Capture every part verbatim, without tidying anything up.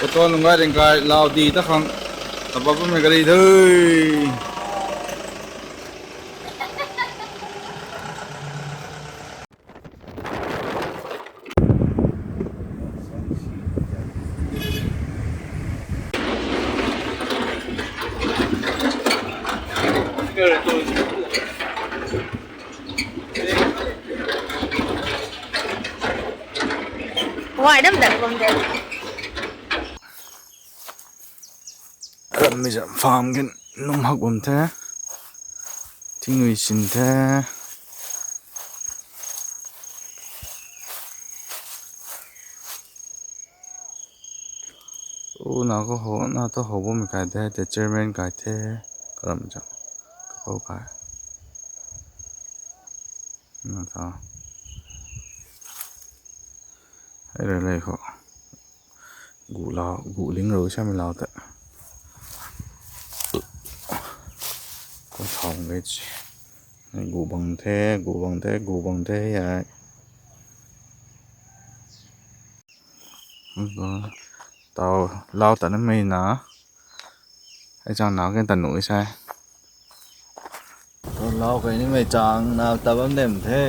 Auto nungai ringkai lau di ta khang. Tapa bammei gari thei. Why dam dak bam de? Ram mi zam farm kin num hak bam the. Thingui sin the. U na ko ho, na to ho bam kai the, te chairman kai the. Karam zam. Kapo kai. Na ta. Hei re le ho. Gu lau, gu ling rou samei lau ta. Ko thau nge chi. Gu bang the, gu bang the, gu bang the ai. Tau lau ta na mei na. Ai chang nau ken ta nu sai. Lau kai ni mei chang nau ta bam dem the.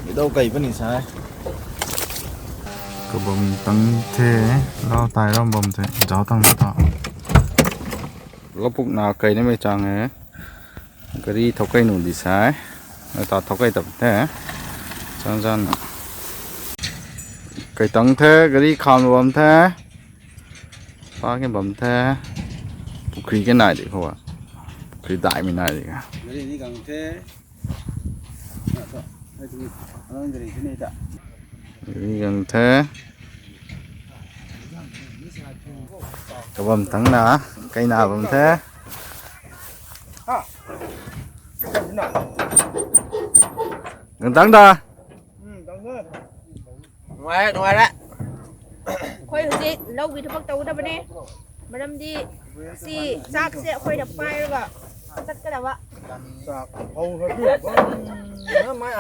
Video kai puni sai. Kabam tang the, lau tai ram bam the, zau tang ta. Lau puk na kai ni mei chang e. Gari thau kai nu di sai. Na ta thau kai tap the. Chang zan. Kai tang the, gari kham bam the. Pa ke bam the. Pukhri ke nai di khou a. Pukhri dai mi nai di ka. Gari ni gang the. Na to. Hai tu. Alang gari ni ta. Gari gang the. Kabam tang na, kai na bam the. Gang tang da. Nuai, nuai ra. ꯑꯩꯈꯣꯏ ꯍꯧꯖꯤꯛ ꯂꯧꯒꯤ ꯊꯕꯛ ꯇꯧꯒꯗꯕꯅꯦ꯫ ꯃꯔꯝꯗꯤ ꯁꯤ ꯆꯥꯛꯁꯦ ꯑꯩꯈꯣꯏꯅ ꯄꯥꯏꯔꯒ ꯆꯠꯀꯗꯕ꯫ ꯆꯥꯛ ꯐꯧ ꯍꯥꯏꯕꯤꯌꯨ꯫ ꯎꯝ, ꯃꯥꯏ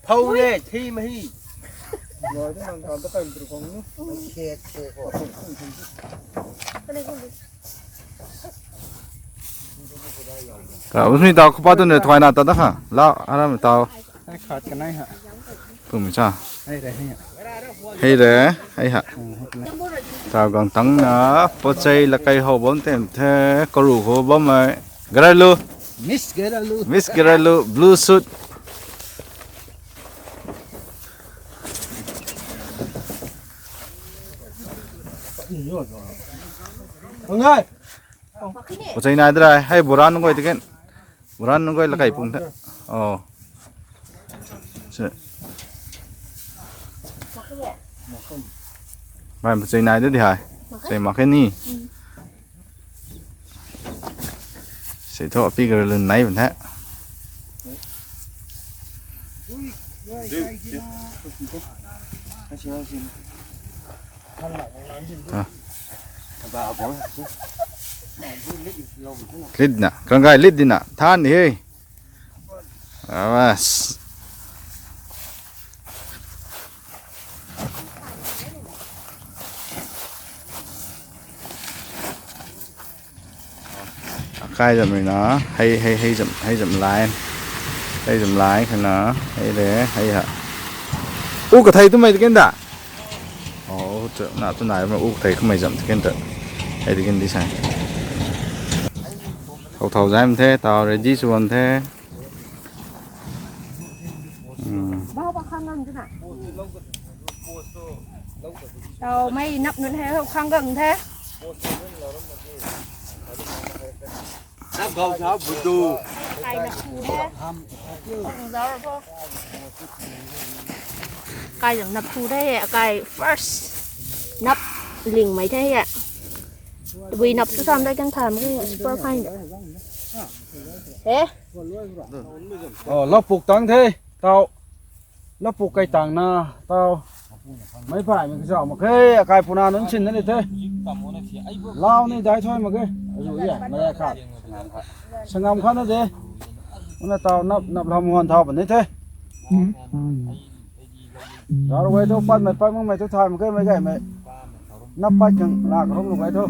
ꯐꯧꯅꯦ, ꯊꯤ ꯃꯍꯤ꯫ ꯂꯣꯏꯗ ꯅꯪ ꯊꯥꯗ ꯀꯔꯤ ꯀꯔꯤ ꯐꯪꯅꯤ? ꯀꯔꯤ ꯈꯪꯗꯦ꯫ Ka, usmi tau khou pat tu ne thuai na ta da kha. Lau, aram tau. Hai khat kanei ha. Kum cha. Hai re, hai ha. Hei re, hei ha. Hmm, hai kanei. Tau gang tang na, pochei la kai ho bam tem the, karu ho bam mai. Garalu. Miss Garalu. Miss Garalu, blue suit. Ngai. Pochei nai dra, hei boran nunggoi tiken. Boran nunggoi la kai pung the. Oh. Se. Bai pochei nai de di hai. Pochei mak khe ni. Sei tho pi gar lun nai bun the. Lit na, kanggai lit di na, than di he. Abas. Akai zam rui na, hei, hei, hei zam, hei zam lai. Hei zam lai khana, hei le, hei ha. U kathei tu mei tiken da? Oh, tu, na tu nai ma u kathei kamei zam tiken ta. Hei tiken di sai. Thau thau zai the, tau ready sw bam the. Hmm. Tau mei nap nunc hei khang gang the. Nap gau sa bu du. Kai nap thu the. Khang zau ro. Kai zam nap thu the, kai first. Nap ling mei the ya. Bui nap tu sam dai kan tham ke super fine. He? Oh, lau puk tang the, tau. Lau puk kai tang na, tau. Mei pai mei kazau mak khe, akai puna nunc sin na ni the. Lau ni dai thoi mak khe. Azu ya, mei khat. Sangam khat na de. Una tau nap, nap lam huan thau bam ni the. Dar wei tu pat mei, pat mak mei tu thai mak khe, mei gai mei. Nap pat khang lak rom lu kai tho.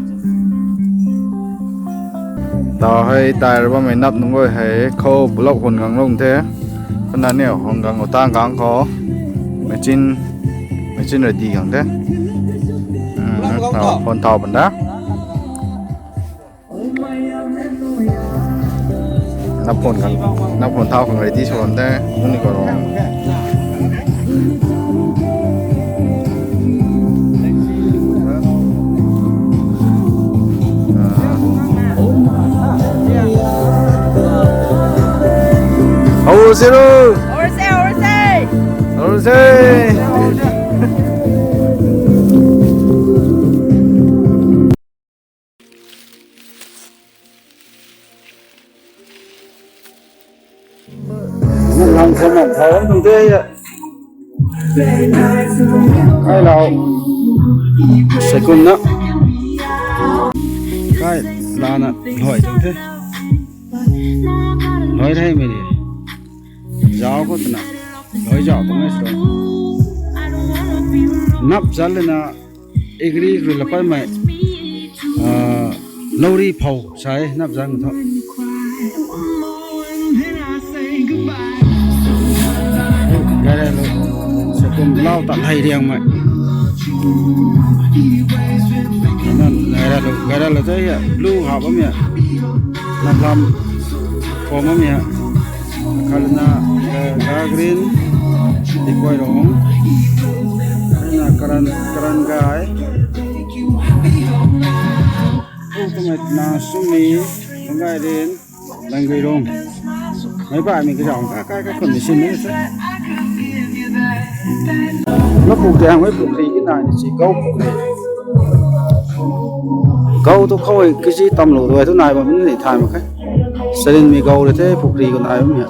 Tau hei tai ra bammei nap nunc guay hei khou bulok hun gang lung the. Kumna niw hung gang u tang gang khou. Machine, machine ready gang the. Hmm, tau, phone tau panda. Nap phone khang, nap phone thau khang ready sw bam the, muni khou rong. Hou se ro. Hou se, hou se. Hou se. Nang khou nang khou nang de ya. Kai lau. Second na. Kai lana loi tuang the. Loi rei mei ni. Zau khou twna. Loi zau tuang e so. Nap zan lana. Agri rui la paimei, ah, lorry phou sa e, nap zang tho. Gay ra lu, sa kum lau tat hei riangmei. Nan gay ra lu, gay ra lu tei ya, blue ha bam ya. Nap lam, khou bam ya. Kalna, eh, ga green, di koi rong. Kalna karan, karan gay. Pu tumei na sumi, gay rin, lang gui rong. Mei bai mi kazau ka, ka, ka khun mi sin ni sa. Na pu de hang mei pu kri ki nai ni si, gau pu kri. Gau tu khou e, kizi tam lu tu e, tu nai bam ni thai mak khe. Sarin mi gau re the, pukri khou nai bam ya.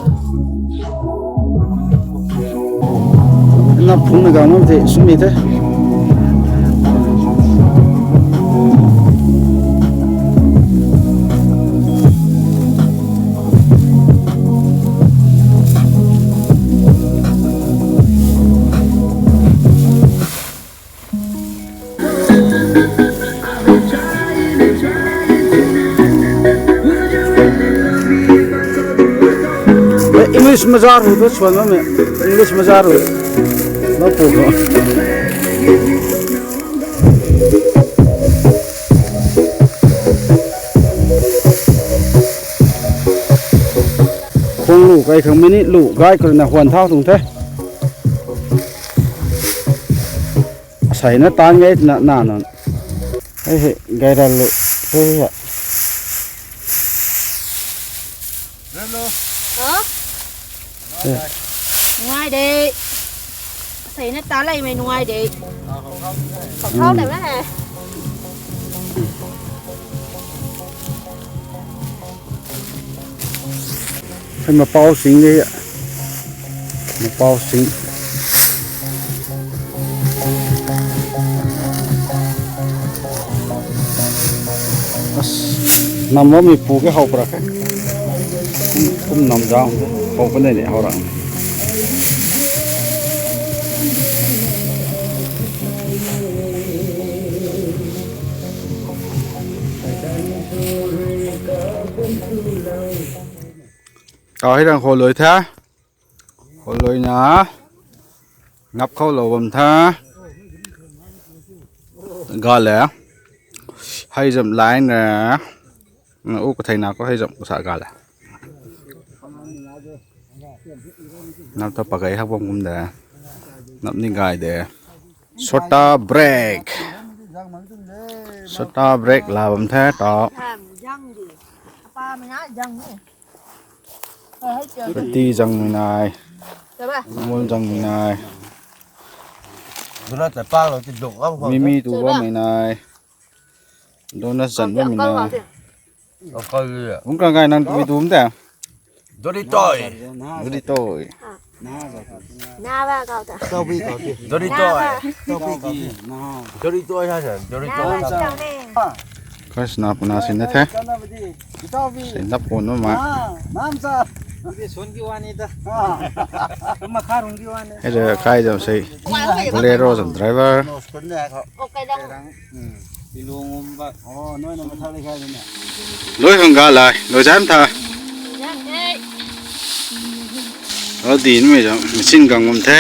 Na phung na gau bam the, sumi the. English maza rui tu suan bam e. English maza rui. Na pu ko. Khung lu kai khang mini lu gay kar na huan thau tuang the. Asei na tan gay na, na, na. Hei, hei, gay ra lu. Hei, hei. Hello. Hả? Eh. Nungai de. Asei na tan lei mei nungai de. Khou thau de mei. Hei mapau sing de. Mapau sing. As, nam bammei pu ke how pra khe. Kum, kum nam zang how pa nei ni how rang. Tau hei rang khou lui the. Khou lui na. Ngap khou lou bam the. Ga le. Hei zam line na. U kathei na khou hei zam kusa ga le. Nap ta pakai hak bam kum de. Nap ni gay de. Sota break. Sota break la bam the ta. Pati zang mei nai. Mul zang mei nai. Mimi tu bam mei nai. Donut zan bam mei nai. Ung kang kai nang tui tum ta. Dori toi. Dori toi. Dori toi. Dori toi ha sa. Dori toi. Kas na puna sin na the. Sin na pun ma. Udi sun ki wani da. Ah. Makharung ki wani. Hei de kai zam sei. Bolero zam driver. No, sun ne ko. Okay da. Rang. Hmm. Ilung um ba. Oh, noi na mathau le khai ne. Loi hang ga lai. Loi zam tha. Zam the. Odi ni me zam machine gang um the.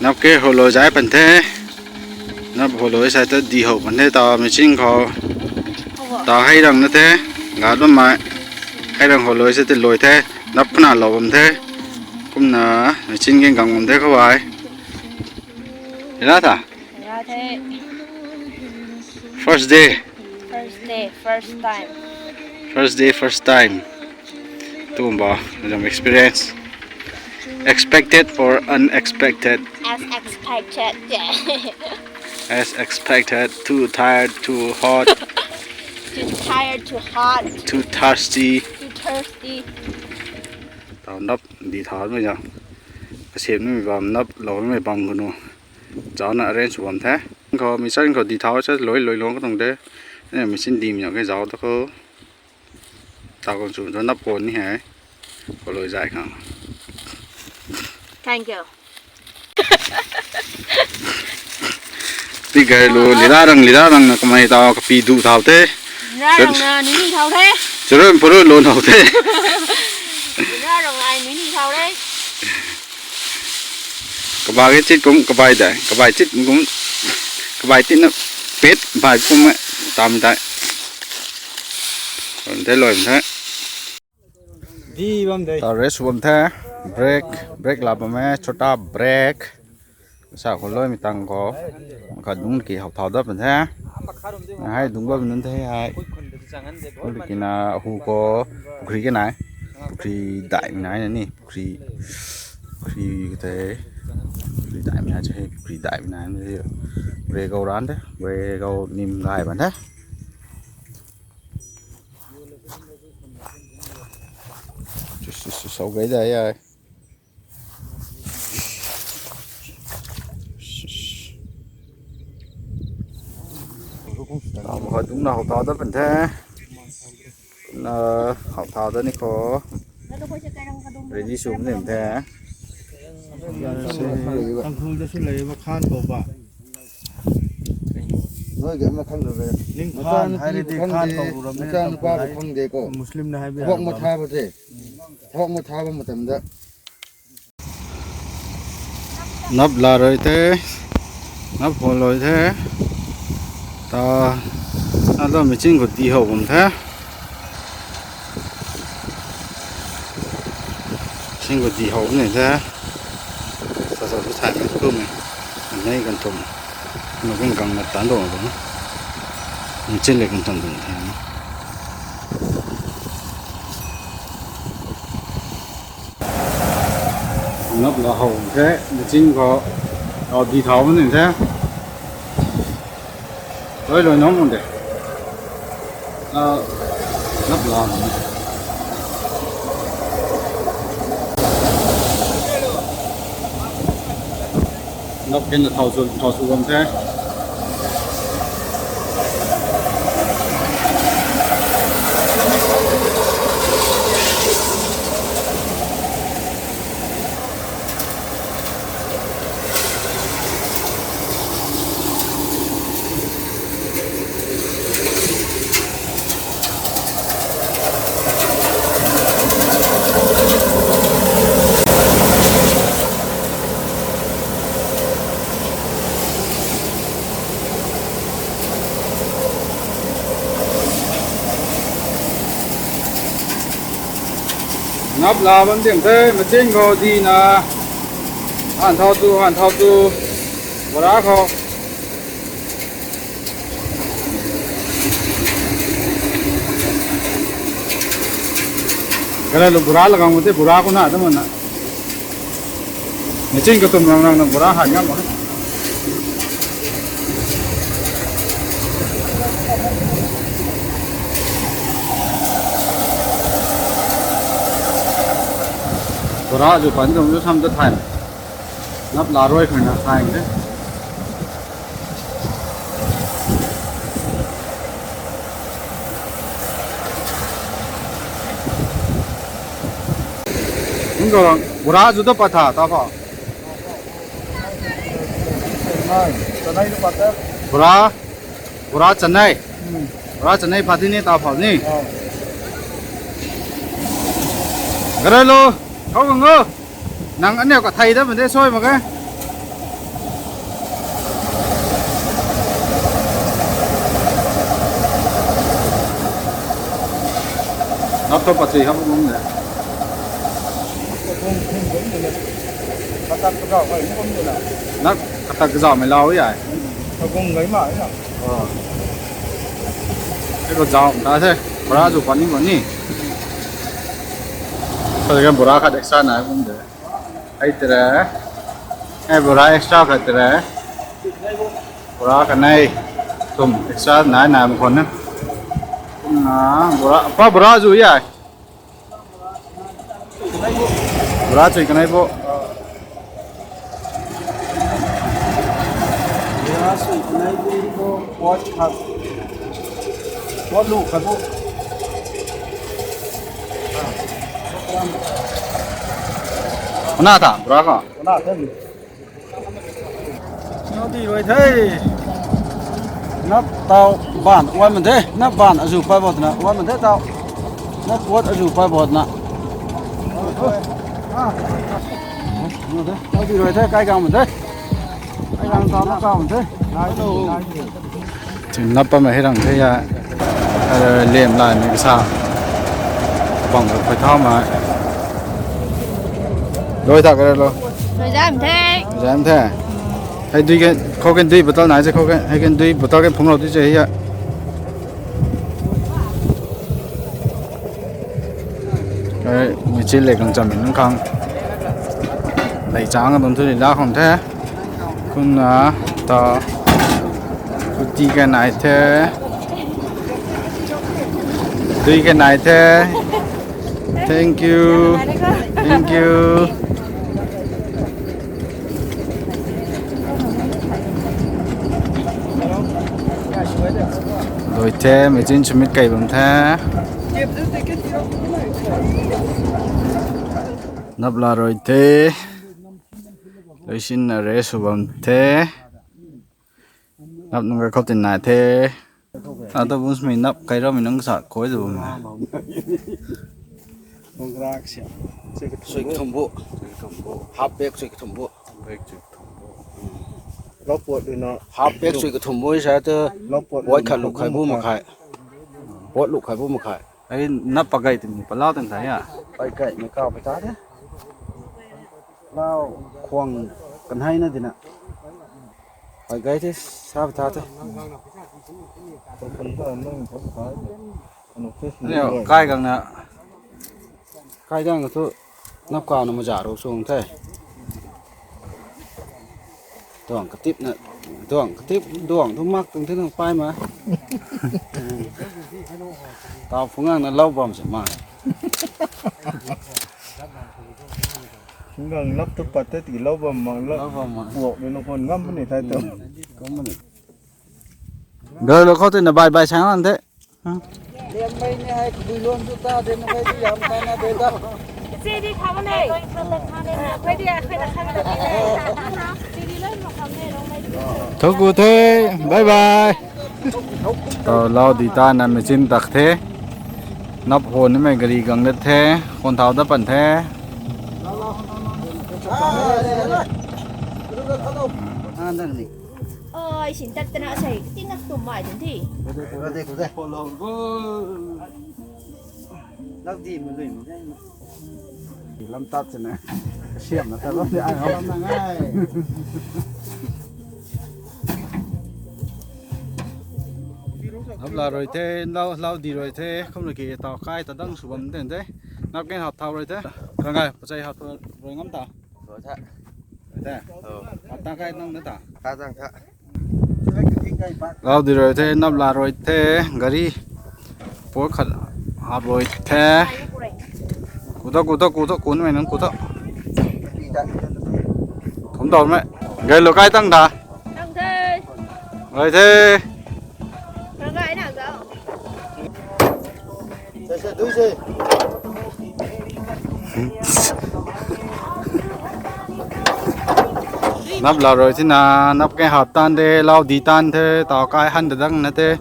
Nap ke ho loi zai pan the. Nap ho loi sa ta di ho pan the ta machine khou. Ta hei rang na the. Ga dum mai. Hei rang ho loi sa te loi the. Nap puna lou bam the. Kumna machine ke gang bam the khou ai. Ra tha. Ra the. First day. First day, first time. First day, first time. Tumba, some experience. Expected or unexpected? As expected. As expected. Too tired, too hot. Too tired, too hot. Too thirsty. Too thirsty. Tau nap di thau mei ja. Kasem mei bam nap lou mei bam kunu. Zau na arrange bam the. Khou mission khou di thau sa loi loi long ka tuang de. Ne machine di mei ke zau ta khou. Ta kon chu nap kon ni hai. Ko loi zai khang. Thank you. Ti gai lu lira rang lira rang na kamei tau kapi du thau the. Lira rang na nini thau the. Churun purun lon thau the. Lira rang ai nini thau the. Kabai ke chit kum kabai dai kabai chit kum kabai tit na pet bai kum tam dai. Loi the loi the. Di bam de. Ta rest bam the. Break, break la bam e, chota break. Sa khou loi mi tang khou. Kha dung ki hau thau dat bam the. Hai dung bam nunc the hai. Dung ki na hu khou pukhri ke nai. Pukhri dai mi nai na ni. Pukhri, pukhri te. Pukhri dai mi nai che, pukhri dai mi nai ni. Bre gau ran the. Bre gau nim gai bam the. Sau gai dai ai. Tau khou dungc na hou thau dat pan the. Na hou thau dat ni khou. Ready sw nim the. Tangkhul da sw lei ba khan khou ba. Noi ge ma khang lo be. Ning khan hai re di khan khou ram ne. Machan pa khang de ko. Muslim na hai bi. Thok ma tha ba te. Thok ma tha ba matam da. Nap la rui the, nap ho loi the, ta, na lo machine khou di hou bam the. Machine khou di hou ni the. Sa sa bu thai mei tu mei, nei kan tum, na kan gang na tan do na. Machine le kan tan do the. Nap la hou the, machine khou, au di thau ni the. Loi loi nong de. Ah, nap la. Nap ken thau su, thau su bam the. Nap la bam diam the, machine khou di na. Han thau tu, han thau tu. Bora khou. Kala lu bora lagang mate bora khou na, ta mana. Machine katum rang rang na bora han ngam ma. Bora zu pan zong zu sam ta thay. Nap la rui khang na thay de. Bura zu ta pat tha, ta pha. Bura, bura chanei. Bura chanei pha di ni, ta pha ni. Garelo, khou gang o. Nang aniu ka thei da made soi mak e. Nap to pati hap bum de. Katak kazau hei ni bum de na. Nak katak kazau mei lau ya. Kagum gai ma na. Oh. Te ko zau ta the. Bura zu pani mani. Sa ga bura khat extra na bum de. Hei tere. Hei bura extra khat tere. Bura kanei. Tum extra nai nai mak khwan na. Ah, bura, pa bura zu ya. Bura chui kanei bo. Bura chui kanei bo, pot khat. Pot lu khat bo. Na tha, bura ka. Na tha. Nau di rui the. Nap tau ban uai man the. Nap ban azu pai bot na uai man the tau. Nap puat azu pai bot na. Nau di rui the, kai gang man the. Kai gang tau na kau man the. Chin nap pa ma hei rang the ya. Lem lai ni sa. Bang ko koi thau ma. Loi thak kare lo. Loi zam the. Zam the. Hei dui ke, khou ke dui bottle nai se, khou ke, hei ke dui bottle ke phung lo dui se hei ya. Hei, mi chil le kang cham nang khang. Lei chang dun thu li la khang the. Kumna ta kuti ka nai the. Dui ka nai the. Thank you. Thank you. Dui the, machine submit kai bam the. Nap la rui the. Loisin na re sw bam the. Nap nung ka khou tin nai the. Ata bun smi nap kai rau mi nung sa koi du bam. Sui kathum bu. Half bag sui kathum bu. Half bag sui kathum bu sa te. Pot khat lu khai bu ma khai. Pot lu khai bu ma khai. Ai nap pagai tin palau tan thai ya. Pagai me kau pai ta de. Lau khwang kan hai na dina. Pagai the sa pai ta the. Nio, kai gang na. Kai gang thu nap kau na maza ru sung the. Duang katip na, duang katip, duang thu mak tuang the nang pai ma. Tau phung ngang na lau bam se ma. Ngang lap tu pat te ti lau bam mang lap. Lau bam mang. Puak ni nang khon ngam ni thai tu. Kum ni. Girl lo khou te na bye bye sang lang the. Liam mei ni hai kabui lon tu ta de na mei tu yam ta na de ta. Che di kham ne. Khoi di khoi na kham na. Che di lon ma kham ne rong mei di. Thoku the. Bye bye. Tau lau di ta na machine tak the. Nap hon ni mei gari gang dat the. Hon thau da pan the. Ah, nang ni. Oi, sin tat tana sai, tin nak tum mai dun thi. Kode, kode. Lau di mu lui mu. Lam tat se na. Siam na ta lam di ai ho. Lam na ngai. Nap la rui the, lau, lau di rui the, kum na ki tau kai ta dang sw bam den the. Nap ken hap thau rui the. Ka ngai, pachai hap thau rui ngam ta. Rui the. Rui the. Oh. Hap ta kai nang na ta. Ka dang tha. Lau di rui the, nap la rui the, gari. Por khat hap rui the. Kuta, kuta, kuta, kun mei nang kuta. Thum tau mei. Gari lo kai tang da. Tang the. Rui the. Rui ngai na ga. Sa, sa, dui se. Nap la rui tina, nap kai hap tan de, lau di tan the, tau kai han da dang na te,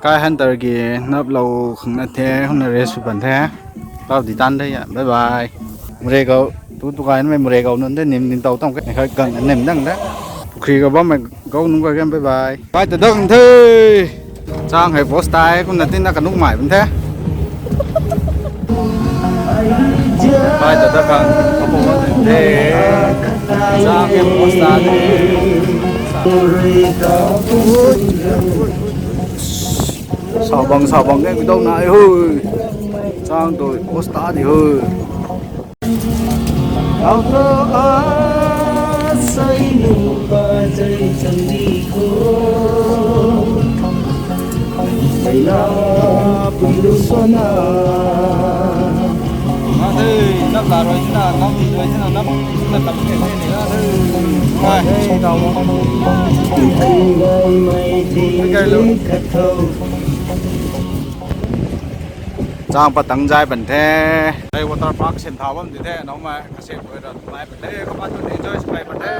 kai han tar gi, nap lau khang na the, hung na rest sw pan the, lau di tan de ya, bye bye. Mure gau, tu tu kai na mei mure gau nun de, nim nim tau tang kai, khai gang nim dang de. Pukhri gau bam mei gau nung kai gan, bye bye. Kai ta dang the. Chang hei boss tai, kum na tin na kanuk mai bun the. Bai ta ta khang, kapu bun the. Chang hei boss ta de. Sabang, sabang ke kudau nai hui. Chang tu boss ta di hui. Auto a sai nu ba jai chang di ko. Sai la pui lu so na. Ma the, nap la rui na, nap di rui na, nap na tap ke ni na the. Mai, sai da wo. Kai lo. Chang patang zai pan the. Hei water park sin thau bam di the, nau mai. Kasem koi ra mai pate, kapat tu enjoy sw mai pate,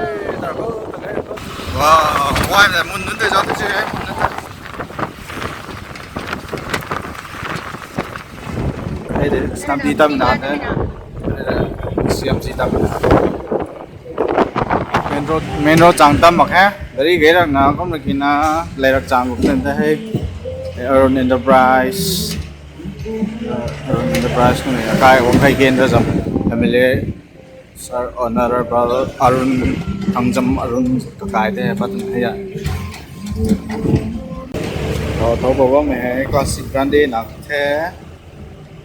tar ko, ta le ko. Wow, wai le mun nun te zat si, mun nun te. Hei de, stampi tam na te. Siam si tam na. Main road, main road chang tam mak he. Gari gei rak na, kum rak ki na, lei rak chang kum ten te hei. Arun Enterprise. Arun Enterprise kuni akai wang kai gen ra zam. M L A. Sir Honorable Arun, Thangzam Arun kakai te pat hei ya. Thau, thau bam mei hei Classic Grande nak the.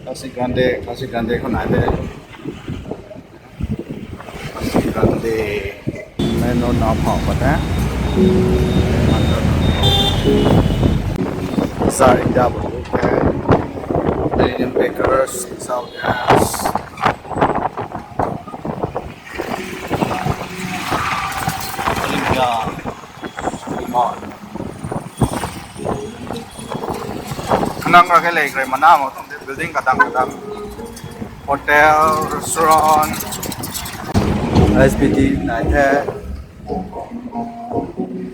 Classic Grande, Classic Grande khou nai the. Classic Grande. Main road na phau pat the. Sir India bu the. Millennium Bakers, South Gas. Olympia. Kanang ra ke lei kre mana mo tong te building kadang kadang. Hotel, restaurant, S P T nai the.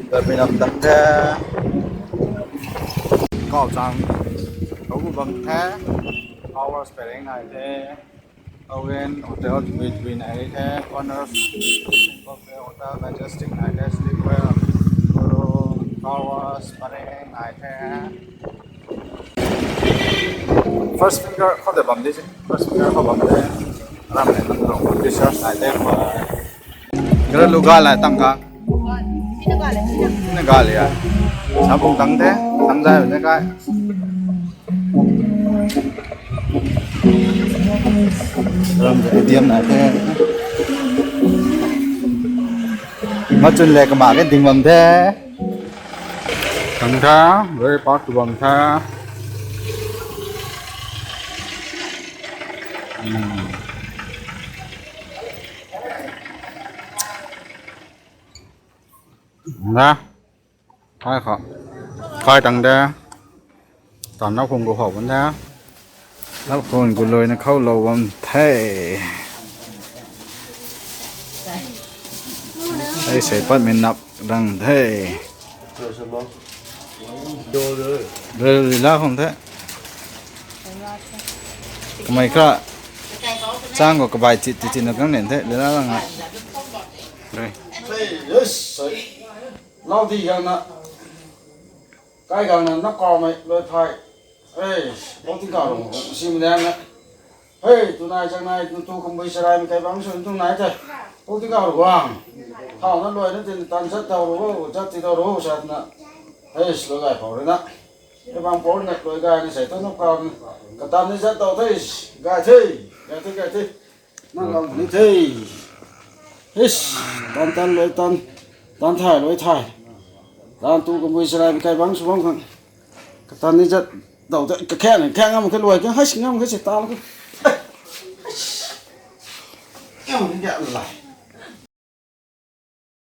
Terminal dang the. Kau chang. Kau bu bang the. Power spelling nai the. Owen Hotel, Twin Twin nai the, Corners, Hotel Majestic nai the, Sleepwell, Guru, Car Wash, Pareng nai the. First finger khou de bam di se, first finger khou bam de. Ram ne nang rong research nai the. Gara lu ga la tang ka. Ni ga le ya. Sa bung tang the, tang zai ne kai. Ram de diam na the. Ma chun le kama ke ding bam the. Thang tha, very park tu bam tha. Hmm. Na. Kai khou. Kai tang de. Tan nap khung khou khou bam the. Nap khung khou lui na khou lou bam the. Ai sei pat min nap dang the. Re, re, la khung the. Kamei kra. Chang khou kabai chit chit chit na kang nen the. Le la lang a. Re. Hey, yes, sir. Lau di gang na. Kai gang na, na kau mei, lui phai. Hey, bou ting kau rung, si mei liang na. Hey, tu nai chang nai, tu, tu kum bui sarai mei kai bang sun tu nai the. Bou ting kau rung guang. Thau na lui na tin tan zat tau rung, zat ti tau rung, sat na. Hey, slo gai pau rui na. Hey, bang pau na lui gai na sei, tu na kau na. Katan ni zat tau the, gai the, gai the, gai the. Nang lau ni the. Ish, tan tan lui tan, tan thay lui thay. Tan tu kum bui sarai mei kai bang su bang khang. Katan ni zat dau the, kakhe ni, khe ngam khe lui, khe hais ngam khe se ta lo. Ngam ni khe lai.